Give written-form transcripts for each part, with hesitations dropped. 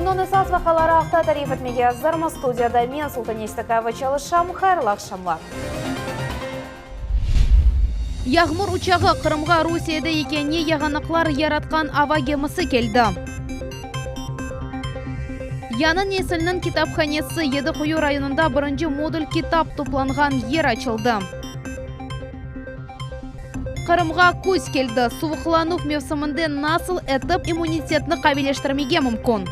Künniñ esas vaqiaları aqta tarif etmege azırmız. Studiyada men, Sultane İstakayeva, çalışam. Hayırlı aqşamlar. Yağmur uçağı, Qırımğa Rusiyede yekâne yağanaqlar yaratqan ava gemisi keldi. Yañı nesilniñ kitaphanesi, Yedi Quyu rayonında birinci modul kitap toplanğan yer açıldı. Qırımğa küz keldi, suvuqlanuv mevsiminde nasıl etip immunitetni qaviyleştirmege mümkün?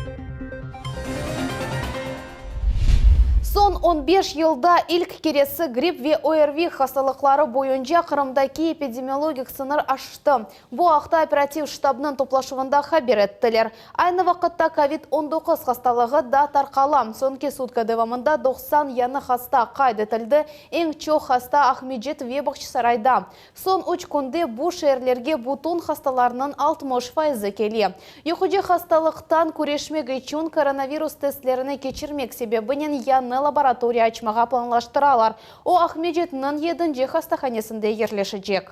Soñ on beş yılda ilk keresi gripp ve ORV hastalıqları boyunca Qırımdaki epidemiologik sıñır aştı. Bu aqta operativ ştabnıñ toplaşuvında haber ettiler. Aynı vaqıtta kovid 19 hastalığı da tarqala. Soñki sutka devamında 90 yañı hasta qayd etildi, eñ çoq hasta Aqmescit ve Bağçasarayda. Soñ üç künde bu şeerlerge bütün hastalarnıñ 60 fayızı kele. Yuqucı hastalıqtan küreşmek içün koronavirus testlerini keçirmek sebebinen yañı laboratoriya açmağa planlaştıralar. O, Aqmescitniñ yedinci hastahanesinde yerleşecek.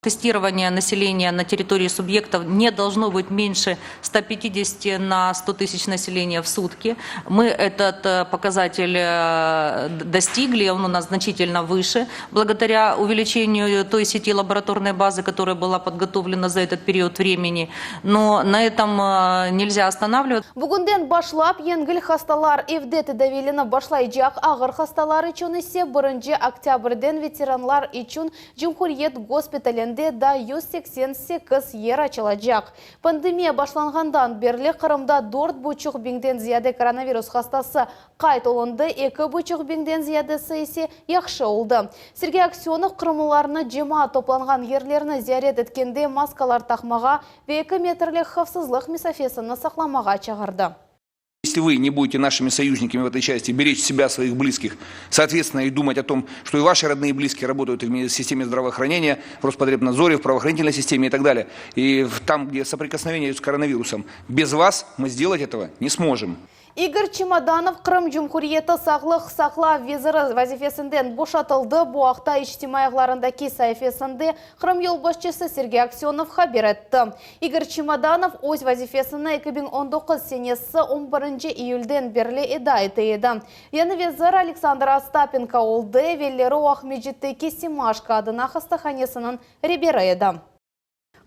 Тестирование населения на территории субъектов не должно быть меньше 150 на 100 тысяч населения в сутки. Мы этот э, показатель э, достигли, он у нас значительно выше, благодаря увеличению той сети лабораторной базы, которая была подготовлена за этот период времени. Но на этом э, нельзя останавливаться. Bugünden başlap yengil hastalar evde tedaviylenip başlaycaq, ağır hastalar içün ise birinci oktâbrden veteranlar içün Cumhuriyet gospitalinde daa 188 yer açılacaq. Pandemiya başlanğandan berli Qırımda dört buçuq biñden ziyade koronavirus hastası qayd olundı, eki buçuq biñden ziyadesi ise yahşı oldı. Sergey Aksönov qırımlılarnı cemaat toplanğan yerlerni ziyaret etkende maskalar taqmağa ve eki metrlik havfsızlıq mesafesini saqlamağa çağırdı. Если вы не будете нашими союзниками в этой части, беречь себя, своих близких, соответственно, и думать о том, что и ваши родные и близкие работают в системе здравоохранения, в Роспотребнадзоре, в правоохранительной системе и так далее, и там, где соприкосновение с коронавирусом, без вас мы сделать этого не сможем. İgor Çemodanov Qırım Cumhuriyeti sağlıq saqlav veziri vazifesinden boşatıldı. Bu aqta içtimaiy ağlarındaki saifesinde Qırım yolbaşçısı Sergey Aksönov haber etti. İgor Çemodanov öz vazifesini 2019 senesi on birinci iyülden berli eda ete edi. Yañı vezir Aleksandr Ostapenko oldı, evelleri o Aqmescitteki Semaşko adına hastahanesiniñ reberi edi.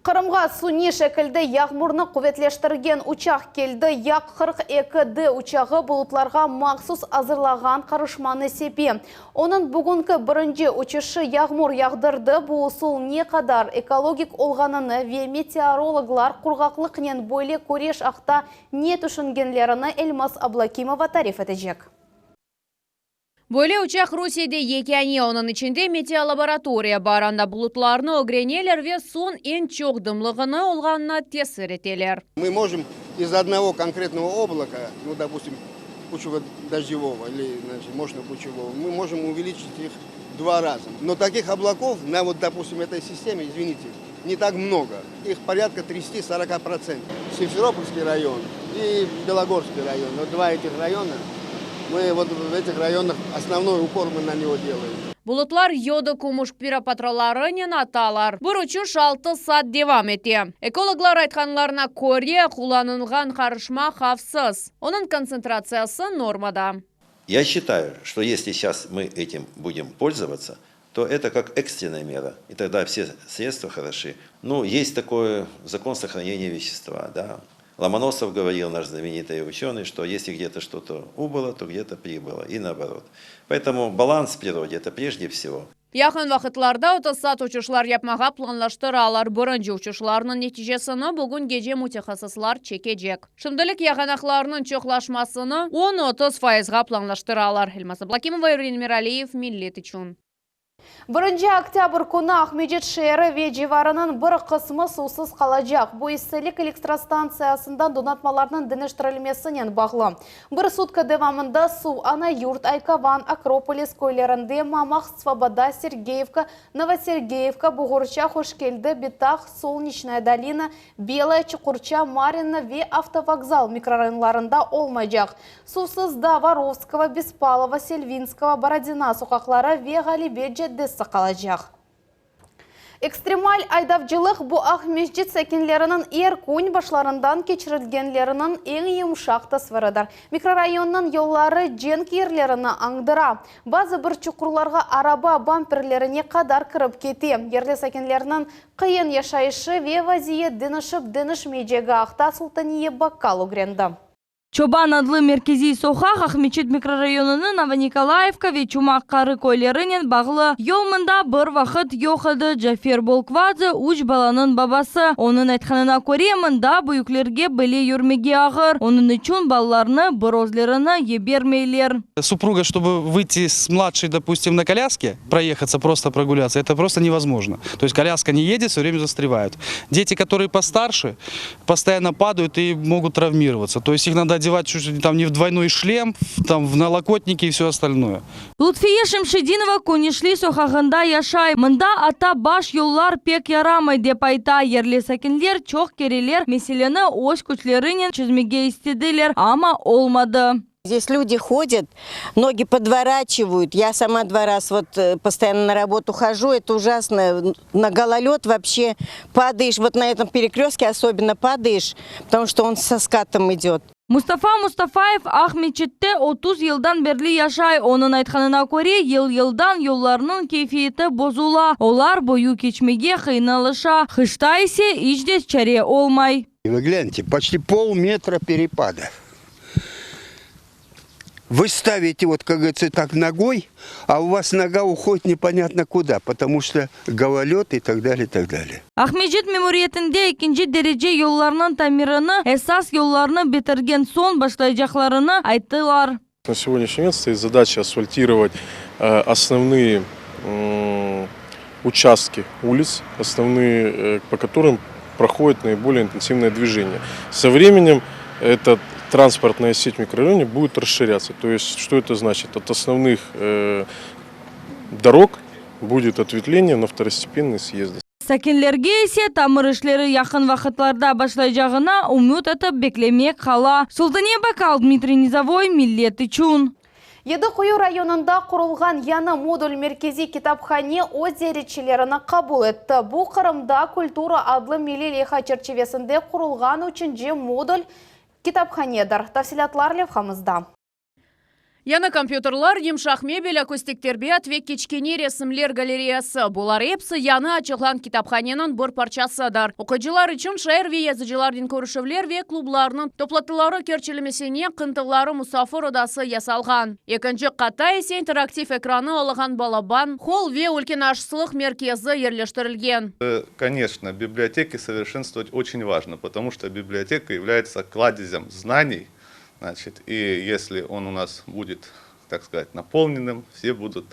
Qırımğa suniy şekilde yağmurnı quvetleştirgen uçaq keldi. Yak 42 D uçağı bulutlarğa mahsus azırlağan qarışmanı sepe. Onıñ bugünki birinci uçuşı yağmur yağdırdı. Bu usul ne qadar ekologik olğanını ve meteorologlar qurğaqlıqnen böyle küreş aqta ne tüşüngenlerini Elmaz Ablâkimova tarif etecek. Böyle uçaq Rusiyede yekâne, onıñ içinde meteolaboratoriya bar, anda bulutlarnı ögreneler ve soñ eñ çoq dımlığını olğanına tesir eteler. Мы можем из одного конкретного облака, ну, допустим, кучево-дождевого или, значит, мощно-кучевого, мы можем увеличить их в два раза. Но таких облаков на, вот, допустим, этой системе, извините, не так много. Их порядка 30-40%. Симферопольский район и Белогорский район. Вот два этих района, мы вот в этих районах основной упор мы на него делаем. Bulutlar yodo kümüş pirapatralarınen atalar. Bir uçuş altı saat devam ete. Ekologlar aytqanlarına köre, qullanılğan qarışma havfsız. Onıñ kontsentratsiyası normada. Я считаю, что если сейчас мы этим будем пользоваться, то это как экстренная мера, и тогда все средства хороши. Ну, есть такой закон сохранения вещества, да. Ломоносов говорил, наш знаменитый ученый, что если где-то что-то убыло, то где-то прибыло, и наоборот. Поэтому баланс в природе – это прежде всего. Yaqın vaqıtlarda 30 saat uçuşlar yapmağa planlaştıralar. Birinci uçuşlarnıñ neticesini bugün gece mütehassıslar çekecek. Şimdilik yağanaqlarnıñ çoqlaşmasını 10-30 fayızğa planlaştıralar. Elmaz Ablâkimova, Ervin Miraliyev, Millet içün. Birinci oktâbr künü Aqmescit şeeri ve civarınıñ bir qısmı suvsız qalacaq. Bu issilik elektrostantsiyasından donatmalarnıñ deñiştirilmesinen bağlı. Bir sutka devamında suv Ana-Yurt, Aykavan, Akropolis köylerinde, Mamaq, Svoboda, Sergeyevka, Novosergeyevka, Buğurça, Hoşkeldi, Bitaq, Solneçnaya dolina, Belaya, Çuqurça, Marino ve Avtovokzal mikrorayonlarında olmaycaq. Suvsız da Vorovskogo, Bespalova, Selvinskogo, Borodina soqaqları ve Ğalebe caddesi qalacaq. Ekstremal aydavcılıq bu Aqmescit sakinleriniñ er kün başlarından keçirilgenleriniñ eñ yımşaq tasviridir. Mikrorayonnıñ yolları cenk yerlerini añdıra. Bazı bir çuqurlarğa araba bamperlerine qadar kirip kete. Yerli sakinlerniñ qıyın yaşayışı ve vaziyet deñişip deñişmeycegi aqta Sultaniye Bakkal ögrendi. Çoban adlı merkeziy soqaq Aqmeçit mikrorayonınıñ Novonikolayevka ve Çumaq Qarı köylerinen bağlı. Yol mında bir vaqıt yoq edi. Cafer Bolkvadze üç balanıñ babası. Onıñ aytqanına köre, mında büyüklerge bile yürmege ağır, onıñ içün balalarnı bir özlerini yibermeyler. Supruga, чтобы выйти с младшей, допустим, на коляске, проехаться, просто прогуляться, это просто невозможно. То есть коляска не едет, все время застревают. Дети, которые постарше, постоянно падают и могут травмироваться. То есть их надо одевать чуть ли там не в двойной шлем, там в налокотники и все остальное. Lutfiye Şemşedinova Könişli soqağında yaşay. Mında atta baş yollar pek yaramay, dep ayta. Yerli sakinler çoq kereler meseleni öz küçlerinen çezmege istediler, amma olmadı. Здесь люди ходят, ноги подворачивают. Я сама два раз вот постоянно на работу хожу, это ужасно. На гололед вообще падаешь, вот на этом перекрестке особенно падаешь, потому что он со скатом идет. Mustafa Mustafayev Aqmeçitte 30 yıldan berli yaşay. Onıñ aytqanına köre, yıl-yıldan yollarnıñ keyfiyeti bozula, olar boyu keçmege qıyınlaşa, qışta ise iç de çare olmay. Вы гляньте, почти полметра перепада. Вы ставите, вот, как говорится, так ногой, а у вас нога уходит непонятно куда, потому что гололед и так далее, и так далее. Aqmescit memuriyetinde ekinci derece yollarnıñ tamirini esas yollarnı bitirgen soñ başlaycaqlarını ayttılar. На сегодняшний момент стоит задача асфальтировать основные участки улиц, основные, по которым проходит наиболее интенсивное движение. Со временем эта транспортная сеть в микрорайоне будет расширяться. То есть, что это значит? От основных дорог будет ответвление на второстепенные съезды. Sakinlerge ise tamir işleri yaqın vaqıtlarda başlaycağına ümüt etip beklemek qala. Sultaniye Bakal, Dmitriy Nizovoy, Millet içün. Yedi Quyu rayonında qurulğan yañı modul merkeziy kitaphane öz ziyaretçilerini qabul etti. Bu Qırımda Kultura adlı milliy leyha çerçivesinde qurulğan üçünci modul kitaphanedir. Tafsilâtlar levhamızda. Yañı kompyuterler, yımşaq mebel, akustik terbiyat ve kiçkene resimler galereyası. Bular episi yañı açılğan kitaphaneniñ bir parçasıdır. Oquyıcılar içün şair ve yazıcılarnen körüşüvler ve klublarnıñ toplantıları keçirilmesine qıntırlı musafir odası yasalğan. Ekinci qatta ise interaktiv ekranı olğan balaban holl ve üyken aşçılıq merkezi yerleştirilgen. Конечно, библиотеки совершенствовать очень важно, потому что библиотека является кладезем знаний, значит, и если он у нас будет, так сказать, наполненным, все будут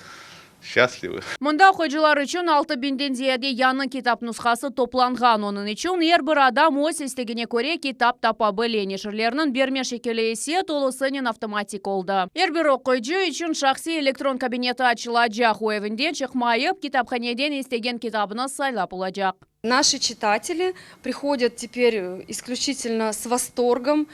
счастливы. Mında oquyıcılar içün 6000-den ziyade yañı kitap nushası toplanğan. Onıñ içün er bir adam öz istegine köre kitap tapa bile. Neşirlerniñ berme şekili ise tolusınen avtomatik oldı. Er bir oquyıcı içün şahsiy elektron kabineti açılacaq. O evinden çıqmayıp, kitaphaneden istegen kitabını saylap alacaq. Наши читатели приходят теперь исключительно с восторгом.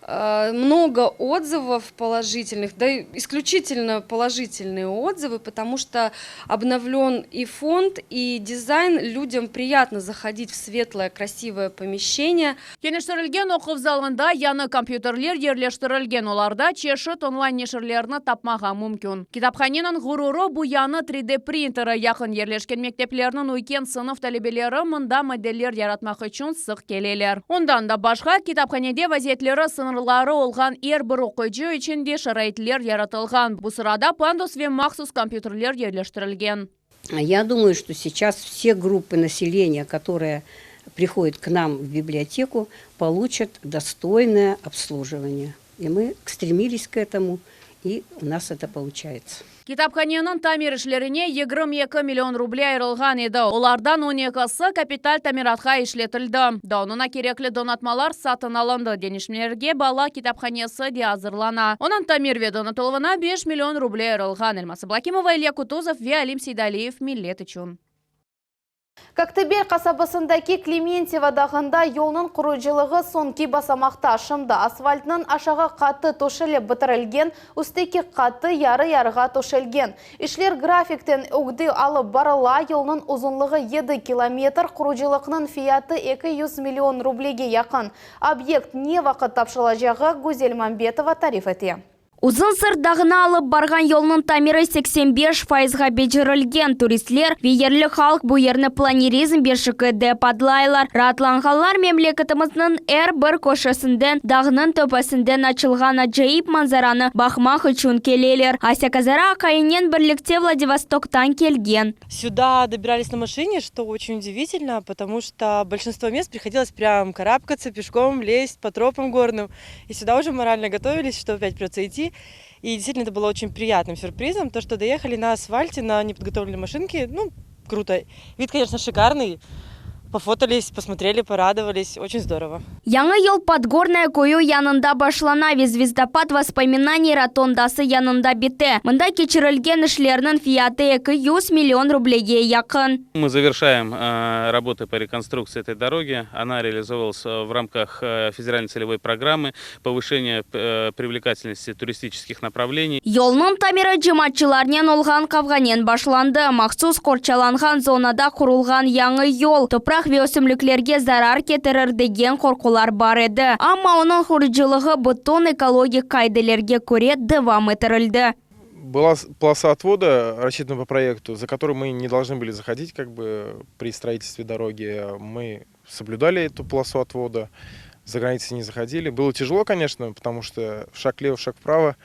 Много отзывов положительных, да и исключительно положительные отзывы, потому что обновлен и фонд, и дизайн. Людям приятно заходить в светлое, красивое помещение. Keñleştirilgen oquv zalında yañı kompyuterler yerleştirilgen. Olarda çeşit onlayn neşirlerini tapmağa mümkün. Kitaphaneniñ ğururı bu yañı 3D printeri yaqın yerleşken mekteplerniñ üyken sınıf talebeleri mında modeller yaratmaq içün sıq keleler. Ondan da başqa kitaphanede vaziyetleri sıñırları olğan er bir oquyıcı içün de şaraitler yaratılğan. Bu sırada pandus ve mahsus kompyuterler yerleştirilgen. Я думаю, что сейчас все группы населения, которые приходят к нам в библиотеку, получат достойное обслуживание. И мы стремились к этому, и у нас это получается. Kitaphaneniñ tamir işlerine 22 million ruble ayırılğan edi. Olardan 12-si kapital tamiratqa işletildi. Daa oña kerekli donatmalar satın alındı. Deñişmelerge bala kitaphanesi de azırlana. Onıñ tamir ve donatıluvına 5 million ruble ayırılğan. Elmaz Ablakimova, İlya Kutuzov ve Alim Seydaliyev Millet içün. Koktebel qasabasındaki Klementyevo dağında yolnıñ qurucılığı soñki basamaqta. Şimdi asfaltnıñ aşağı qatı töşelip bitirilgen, üstteki qatı yarı-yarığa töşelgen. İşler grafikten ögde alıp barıla, yolnıñ uzunlığı yedi kilometr, qurucılıqnıñ fiyatı 200 million rublege yaqın. Obyekt ne vaqıt tapşılacağı Güzel Mambetova tarif ete. Uzun Sırt dağına alıp barğan yolnıñ tamiri 85 fayızğa becerilgen. Turistler ve yerli halq bu yerni planerizm beşigi dep adlaylar. Raatlanğanlar memleketimizniñ er bir köşesinden dağnıñ töpesinden açılğan acayip manzaranı baqmaq içün keleler. Asya Kazara aqayınen birlikte Vladivostoktan kelgen. Сюда добирались на машине, что очень удивительно, потому что большинство мест приходилось прям карабкаться пешком, лезть по тропам горным. И сюда уже морально готовились, что опять придется идти. И действительно это было очень приятным сюрпризом, то, что доехали на асфальте, на неподготовленной машинке. Ну, круто. Вид, конечно, шикарный. Пофотались, посмотрели, порадовались. Очень здорово. Yañı yol Podgornoye köyü yanında başlana ve Zvezdopad vospominaniy rotondası yanında bite. Mında keçirilgen işlerniñ fiyatı 200 million rublege yaqın. Мы завершаем работы по реконструкции этой дороги. Она реализовывалась в рамках федеральной целевой программы повышения привлекательности туристических направлений. Yolnıñ tamiri cemaatçılarnen olğan qavğanen başlandı. Mahsus qorçalanğan zonada qurulğan yañı yol topraq ve ösümliklerge zarar ketirir degen qorqular bar edi. Amma onıñ qurucılığı bütün ekologik qaidelerge köre devam ettirildi. Была полоса отвода, рассчитана по проекту, за которую мы не должны были заходить как бы при строительстве дороги. Мы соблюдали эту полосу отвода, за границы не заходили. Было тяжело, конечно, потому что шаг влево, шаг вправо,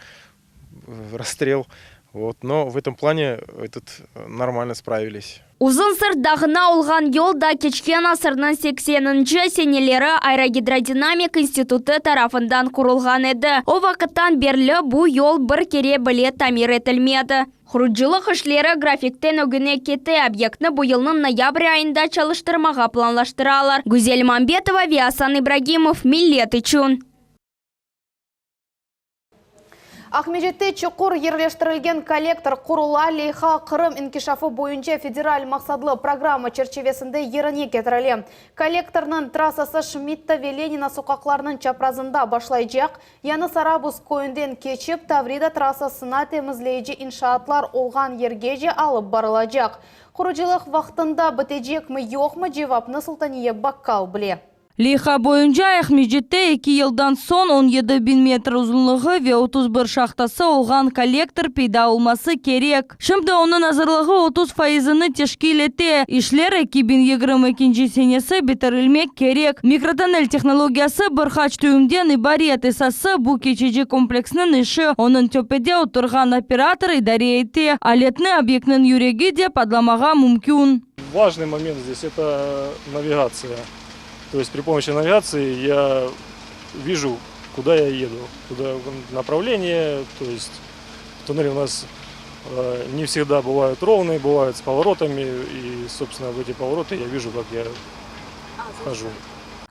расстрел. Вот, но в этом плане этот нормально справились. Uzun Sırt dağına olğan yol da keçken asırnıñ 80-nci seneleri Aerogidrodinamik institutı tarafından qurulğan edi. O vaqıttan berli bu yol bir kere bile tamir etilmedi. Qurucılıq işleri grafikten ögüne kete, obyektni bu yılnıñ noyabr ayında çalıştırmağa planlaştıralar. Güzel Mambetova ve Asan İbragimov Millet içün. Aqmescitte çuqur yerleştirilgen kollektor qurula. Leyha Qırım inkişafı boyunca federal maqsatlı programma çerçivesinde yerine ketirile. Kollektornıñ trassası Şmidta ve Lenina soqaqlarınıñ çaprazında başlaycaq, Yañı Sarabuz köyünden keçip, Tavrida trassasına temizleyici inşaatlar olğan yergece alıp barılacaq. Qurucılıq vaqtında bitecekmi, yoqmı, cevapnı Sultaniye Bakkal bile. Leyha boyunca Aqmescitte eki yıldan soñ 17 biñ metr uzunlığı ve 31 şahtası olğan kollektor peyda olması kerek. Şimdi onıñ azırlığı 30 fayızını teşkil ete. İşler 2022 senesi bitirilmek kerek. Mikrotonnel tehnologiyası bir qaç tüyümden ibaret. Esası bu keçici kompleksniñ işi. Onıñ töpede oturğan operator idare ete. Aletni obyektniñ yüregi dep adlamağa mümkün. Важный момент здесь – это навигация. То есть при помощи навигации я вижу, куда я еду, куда направление. То есть туннели у нас не всегда бывают ровные, бывают с поворотами. И, собственно, в эти повороты я вижу, как я вхожу.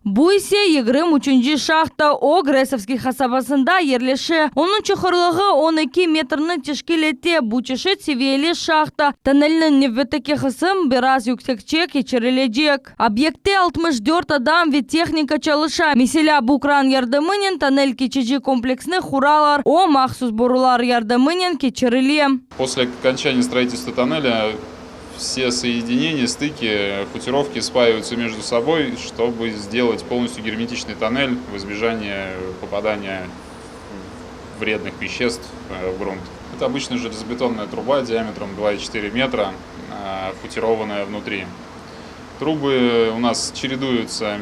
Bu ise 23 şahta o Gresovskiy qasabasında yerleşe. Onıñ çuqurlığı 12 metrni teşkil ete. Bu çeşit seviyeli şahta. Tonnelniñ nevbetteki qısım biraz yüksekçe keçirilecek. Obyektte 64 adam ve tehnika çalışa. Meselâ, bu kran yardımınen tonnel keçici kompleksni quralar. O, mahsus borular yardımınen keçirile. После окончания строительства тоннеля все соединения, стыки, футировки спаиваются между собой, чтобы сделать полностью герметичный тоннель в избежание попадания вредных веществ в грунт. Это обычная железобетонная труба диаметром 2,4 метра, футированная внутри. Трубы у нас чередуются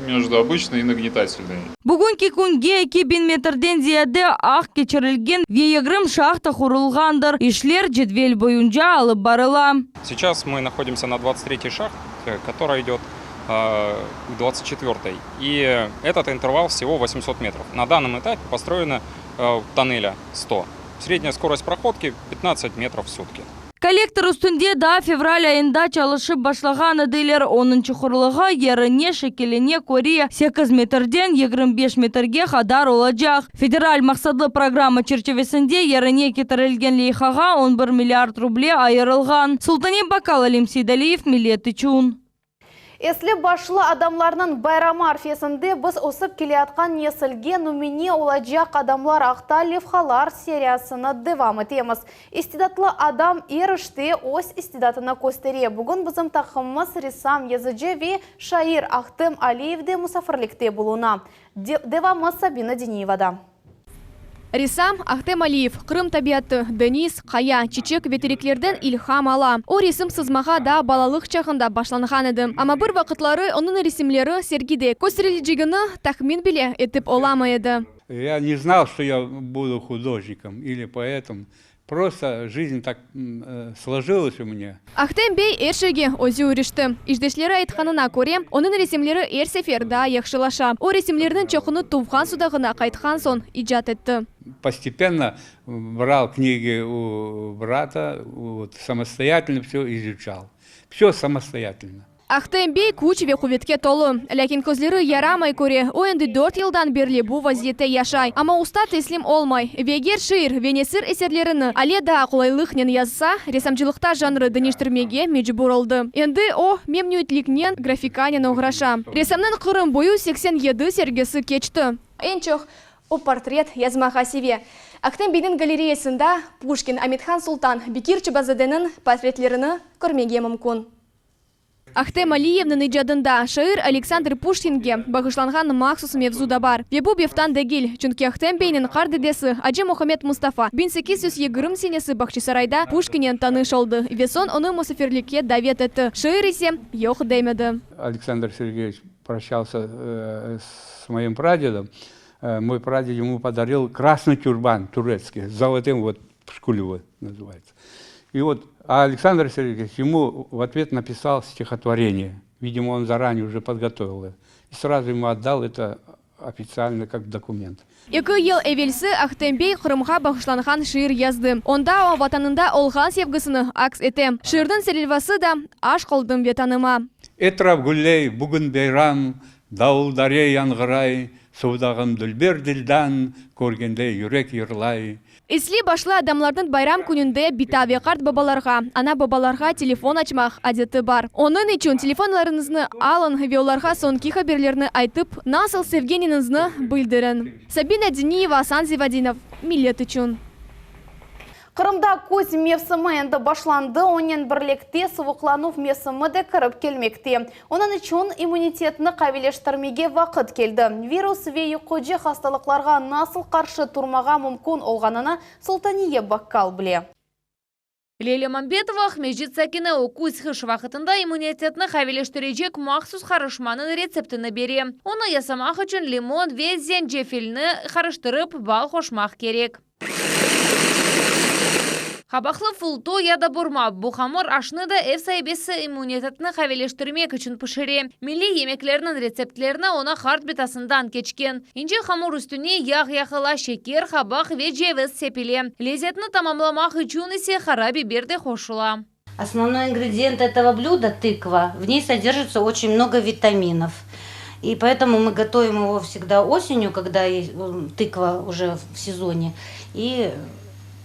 между обычной и нагнетательной. Bugünki künge 2000 metrden ziyade ağ keçirilgen ve 20 şahta qurulğandır. İşler cedvel boyunca alıp barıla. Сейчас мы находимся на 23-й шахте, которая идет к 24-й. И этот интервал всего 800 метров. На данном этапе построено тоннеля 100. Средняя скорость проходки 15 метров в сутки. Kollektor üstünde daa fevral ayında çalışıp başlağan ediler. Onıñ çuqurlığı yerine şekiline köre 8 metrden 25 metrge qadar olacaq. Federal maqsatlı programma çerçivesinde yerine ketirilgen leyhağa 11 milliard ruble ayırılğan. Sultaniye Bakal, Alim Seydaliyev, Millet içün. Esli başlı adamlarnıñ bayramı arfesinde biz ösip keleyatqan nesilge nümüne olacaq adamlar aqta levhalar seriyasını devam etemiz. İstidatlı adam er işte öz istidatını köstere. Bugün bizim taqımımız ressam, yazıcı ve şair Ahtem Aliyevde musafirlikte buluna. Devamı Sabina Deniyevada. Ressam Ahtem Aliyev Qırım tabiatı, deñiz, qaya, çiçek ve tereklerden ilham ala. O, resim sızmağa daa balalıq çağında başlanğan edi. Amma bir vaqıtları onıñ resimleri sergide kösterilecegini tahmin bile etip olamay edi. Ya ne znal, çto ya budu hudojnikom ili poetom. Prosto jizn tak složilos u menya. Ahtem bey er şeyge özü irişti. İşdeşleri aytqanına köre, onıñ resimleri er sefer daa yahşılaşa. O, resimlerniñ çoqunı tuvğan Sudağına qaytqan soñ icat etti. Postepenno bral knigi u brata, vot, samostoyatelno vsё izuçal. Vsё samostoyatelno. Ahtem bey küç ve quvetke tolu. Lâkin közleri yaramay köre. O endi dört yıldan berli bu vaziyette yaşay. Amma usta teslim olmay. Ve eger şiir ve nesir eserlerini ale daa qolaylıqnen yazsa, ressamcılıqta janrı deñiştirmege mecbur oldı. Endi o, memnüyetliknen grafikanen oğraşa. Ressamnıñ Qırım boyu 87 sergisi keçti. Eñ çoq o portret yazmağa seve. Ahtem beyniñ galereyasında Puşkin, Amethan Sultan, Bekir Çobanzadeniñ portretlerini körmege mümkün. Ahtem Aliyevniñ icadında şair Aleksandr Puşkinge bağışlanğan mahsus mevzu da bar. Ve bu beftan degil, çünki Ahtem beyniñ qart dedesi Acı Muhammed Mustafa 1820 senesi Bağçasarayda Puşkinnen tanış oldı ve soñ onı musafirlikke davet etti, şair ise yoq demedi. Aleksandr Sergeyeviç proşçalsâ s moim pradedom, moy praded emu podaril krasnıy tюрбан turetskiy, s zolotым vot пшкулево называется. И вот а Александр Сергеевич ему в ответ написал стихотворение. Видимо, он заранее уже подготовил это. И сразу ему отдал это официально как документ. Eki yıl evelsi Ahtem bey Qırımğa bağışlanğan şiir yazdı. Onda o, Vatanında olğan sevgisini aks ete. Şiirniñ serlevası da Aşq oldım Vetanıma. Etraf gülley, bugün beyram, davul-dare yañğıray, Suvdağım dülber dildan, körgende yürek yırlay. Esli başlı adamlarnıñ bayram kününde bita ve qart babalarğa, ana-babalarğa telefon açmaq adeti bar. Onıñ içün telefonlarıñıznı alıñ ve olarğa soñki haberlerni aytıp, nasıl sevgeniñizni bildiriñ. Sabina Diniyeva, Asan Zivadinov, Millet içün. Qırımda küz mevsimi endi başlandı, onen birlikte suvuqlanuv mevsimi de kirip kelmekte. Onıñ içün immunitetni qaviyleştirmege vaqıt keldi. Virus ve yuqucı hastalıqlarğa nasıl qarşı turmağa mümkün olğanını Sultaniye Bakkal bile. Leyla Mambetova, Aqmescit sakini, o, küz-qış vaqıtında immunitetni qaviyleştirecek mahsus qarışmanıñ retseptini bere. Onı yasamaq içün limon ve zencefilni qarıştırıp, bal qoşmaq kerek. Qabaqlı fulto ya da burma, bu hamur aşnı da ev saibesi immunitetni qaviyleştirmek içün pişire. Milliy yemeklerniñ retseptlerini oña qart bitasından keçken. İnce hamur üstüne yağ yaqıla, şeker, qabaq ve ceviz sepile. Lezetni tamamlamaq içün ise qara biber de qoşula. Основной ингредиент этого блюда, тыква, в ней содержится очень много витаминов. И поэтому мы готовим его всегда осенью, когда тыква уже в сезоне. И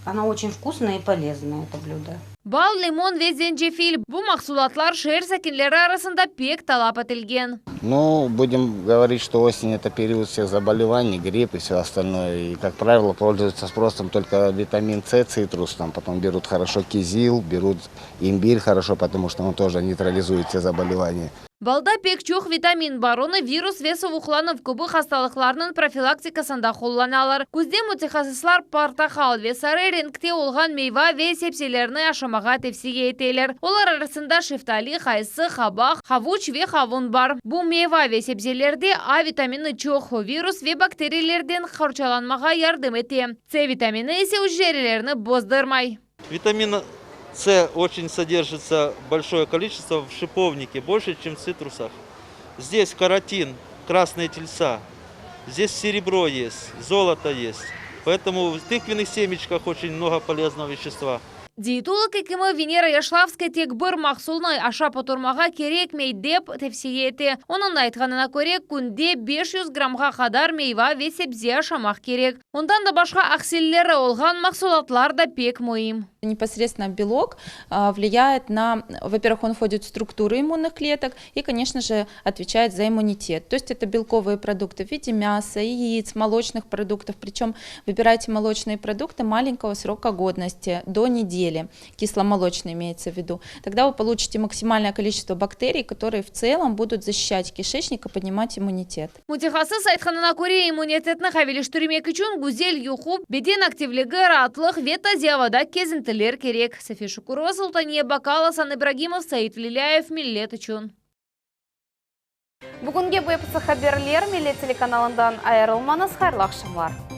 она очень вкусная и полезная, это блюдо. Bal, limon ve zencefil, bu mahsulatlar şeer sakinleri arasında pek talap etilgen. Ну, будем говорить, что осень это период всех заболеваний, грипп и все остальное. И, как правило, пользуются спросом только витамин С, цитрус, там потом берут хорошо кизил, берут имбирь хорошо, потому что он тоже нейтрализует все заболевания. Balda pek çoq vitamin bar, onı virus ve suvuqlanuv kibi hastalıqlarnıñ profilaktikasında qullanalar. Küzde mütehassıslar portaqal ve sarı renkte olğan meyva ve sebzelerni aşamağa tevsiye eteler. Olar arasında şeftali, qaysı, qabaq, havuç ve qavun bar. Bu meyva ve sebzelerde A vitamini çoq, o virus ve bakterilerden qorçalanmağa yardım ete. C vitamini ise ücrelerni bozdurmay. Витамин С очень содержится большое количество в шиповнике, больше, чем в цитрусах. Здесь каротин, красные тельца, здесь серебро есть, золото есть. Поэтому в тыквенных семечках очень много полезного вещества. Dietolog ekimi Venera Yaşlavskaya tek bir mahsulnı aşap oturmağa kerekmey, dep tevsiye ete. Onıñ aytqanına köre, künde 500 grammğa qadar meyva ve sebze aşamaq kerek. Ondan da başqa aqsilleri olğan mahsulatlar da pek müim. Непосредственно белок влияет на, во-первых, он входит в структуру иммунных клеток и, конечно же, отвечает за иммунитет. То есть это белковые продукты в виде мяса, яиц, молочных продуктов. Причем выбирайте молочные продукты маленького срока годности, до недели, кисломолочные имеется в виду. Тогда вы получите максимальное количество бактерий, которые в целом будут защищать кишечник и поднимать иммунитет. Mütehassıs aytqanına köre, immunitetni qaviyleştirmek içün güzel yuqu, beden aktivligi, raatlıq ve taze avada kezintiler kerek. Safiye Şukurova, Sultaniye Bakal, Asan İbragimov, Said Velilâyev, Millet içün. Bugünge bu episi haberler, Millet telekanalından ayırılmañız, hayırlı aqşamlar.